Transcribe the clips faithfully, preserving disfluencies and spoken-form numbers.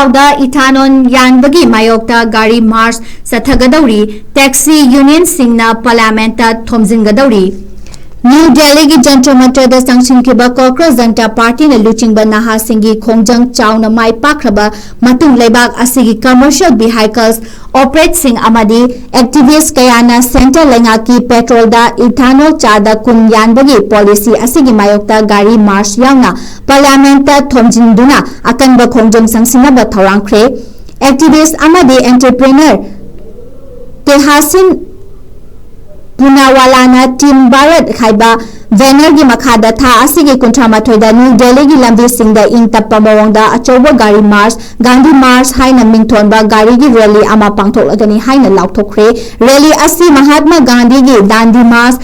ꯏꯝꯐꯥꯜꯗ ethanol ꯌꯥꯟꯕꯒꯤ ꯃꯥꯌꯣꯛꯇ ꯒꯥꯔꯤ march ꯆꯠꯊꯒꯗꯧꯔꯤ꯫ Taxi unionꯁꯤꯡꯅ parliamentꯇ ꯊꯣꯝꯖꯤꯟꯒꯗꯧꯔꯤ꯫ ꯅ꯭ꯌꯨ ꯗꯦꯜꯂꯤꯒꯤ ꯖꯟꯇꯔ ꯃꯟꯇꯔꯗ ꯆꯪꯁꯤꯟꯈꯤꯕ ꯀꯣꯀ꯭ꯔꯣꯖ ꯖꯟꯇꯥ ꯄꯥꯔꯇꯤꯅ ꯂꯨꯆꯤꯡꯕ ꯅꯍꯥꯁꯤꯡꯒꯤ ꯈꯣꯡꯖꯪ ꯆꯥꯎꯅ ꯃꯥꯏ ꯄꯥꯛꯈ꯭ꯔꯕ ꯃꯇꯨꯡ ꯂꯩꯕꯥꯛ ꯑꯁꯤꯒꯤ commercial vehicles operateꯁꯤꯡ ꯑꯃꯗꯤ activist ꯀꯌꯥꯅ centre ꯂꯩꯉꯥꯛꯀꯤ petrolꯗ ethanol ꯆꯥꯗ ꯀꯨꯟ ꯌꯥꯟꯕꯒꯤ policy ꯑꯁꯤꯒꯤ ꯃꯥꯌꯣꯛꯇ ꯒꯥꯔꯤ march ꯌꯥꯎꯅ parliamentꯇ ꯊꯣꯝꯖꯤꯟꯗꯨꯅ ꯑꯀꯟꯕ ꯈꯣꯡꯖꯪ ꯆꯪꯁꯤꯟꯅꯕ ꯊꯧꯔꯥꯡꯈ꯭ꯔꯦ꯫ Activist ꯑꯃꯗꯤ entrepreneur ꯇꯦꯍꯥꯁꯤꯟ ꯄꯨꯅꯥꯋꯥꯂꯥꯅ Team Bharat ꯍꯥꯏꯕ bannerꯒꯤ ꯃꯈꯥꯗ ꯊꯥ ꯑꯁꯤꯒꯤ ꯀꯨꯟꯊ꯭ꯔꯥ ꯃꯥꯊꯣꯏꯗ ꯅ꯭ꯌꯨ ꯗꯦꯜꯂꯤꯒꯤ ꯂꯝꯕꯤꯁꯤꯡꯗ ꯏꯪ ꯇꯞꯄ ꯃꯑꯣꯡꯗ ꯑꯆꯧꯕ ꯒꯥꯔꯤ march, ꯒꯥꯟꯙꯤ march ꯍꯥꯏꯅ ꯃꯤꯡꯊꯣꯟꯕ ꯒꯥꯔꯤꯒꯤ rally ꯑꯃ ꯄꯥꯡꯊꯣꯛꯂꯒꯅꯤ ꯍꯥꯏꯅ ꯂꯥꯎꯊꯣꯛꯈ꯭ꯔꯦ꯫ Rally ꯑꯁꯤ ꯃꯍꯥꯠꯃꯥ ꯒꯥꯟꯙꯤꯒꯤ ꯗꯥꯟꯗꯤ march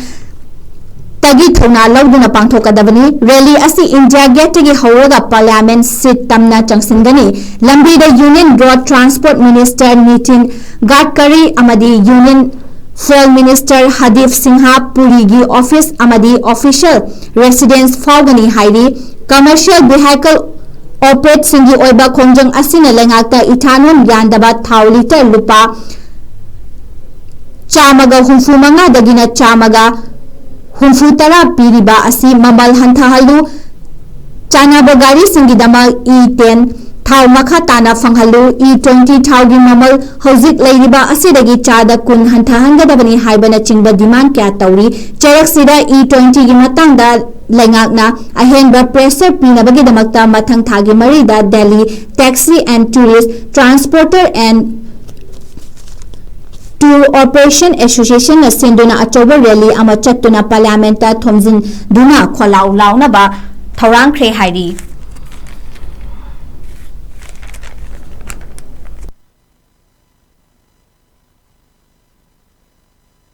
ꯇꯒꯤ ꯊꯧꯅꯥ ꯂꯧꯗꯨꯅ ꯄꯥꯡꯊꯣꯛꯀꯗꯕꯅꯤ꯫ Rally ꯑꯁꯤ India Gateꯇꯒꯤ ꯍꯧꯔꯒ parliament seat ꯇꯝꯅ ꯆꯪꯁꯤꯟꯒꯅꯤ꯫ ꯂꯝꯕꯤꯗ Union Road Transport Minister Nitin Gadkari ꯑꯃꯗꯤ Union Fuel Minister Hardeep Singh Puriꯒꯤ office ꯑꯃꯗꯤ official residence ꯐꯥꯎꯒꯅꯤ ꯍꯥꯏꯔꯤ꯫ Commercial vehicle operateꯁꯤꯡꯒꯤ ꯑꯣꯏꯕ ꯈꯣꯡꯖꯪ ꯑꯁꯤꯅ ꯂꯩꯉꯥꯛꯇ ethanol ꯌꯥꯟꯗꯕ ꯊꯥꯎ litre ꯂꯨꯄꯥ ꯆꯥꯝꯃꯒ ꯍꯨꯝꯐꯨ ꯃꯉꯥꯗꯒꯤꯅ ꯆꯥꯝꯃꯒ ꯍꯨꯝꯐꯨ ꯇꯔꯥ ꯄꯤꯔꯤꯕ ꯑꯁꯤ ꯃꯃꯜ ꯍꯟꯊꯍꯜꯂꯨ꯫ ꯆꯥꯅꯕ ꯒꯥꯔꯤꯁꯤꯡꯒꯤꯗꯃꯛ E ten ꯊꯥꯎ ꯃꯈꯥ ꯇꯥꯅ ꯐꯪꯍꯜꯂꯨ꯫ E twenty ꯊꯥꯎꯒꯤ ꯃꯃꯜ ꯍꯧꯖꯤꯛ ꯂꯩꯔꯤꯕ ꯑꯁꯤꯗꯒꯤ ꯆꯥꯗ ꯀꯨꯟ ꯍꯟꯊꯍꯟꯒꯗꯕꯅꯤ ꯍꯥꯏꯕꯅꯆꯤꯡꯕ demand ꯀꯌꯥ ꯇꯧꯔꯤ꯫ ꯆꯩꯔꯛꯁꯤꯗ E twentyꯒꯤ ꯃꯇꯥꯡꯗ ꯂꯩꯉꯥꯛꯅ ꯑꯍꯦꯟꯕ pressure ꯄꯤꯅꯕꯒꯤꯗꯃꯛꯇ ꯃꯊꯪ ꯊꯥꯒꯤ ꯃꯔꯤꯗ Delhi Taxi and Tourist Transporter and Tour Operation Associationꯅ ꯁꯤꯟꯗꯨꯅ ꯑꯆꯧꯕ rally ꯑꯃ ꯆꯠꯇꯨꯅ parliamentꯇ ꯊꯣꯝꯖꯤꯟꯗꯨꯅ ꯈꯣꯜꯂꯥꯎ ꯂꯥꯎꯅꯕ ꯊꯧꯔꯥꯡꯈ꯭ꯔꯦ ꯍꯥꯏꯔꯤ꯫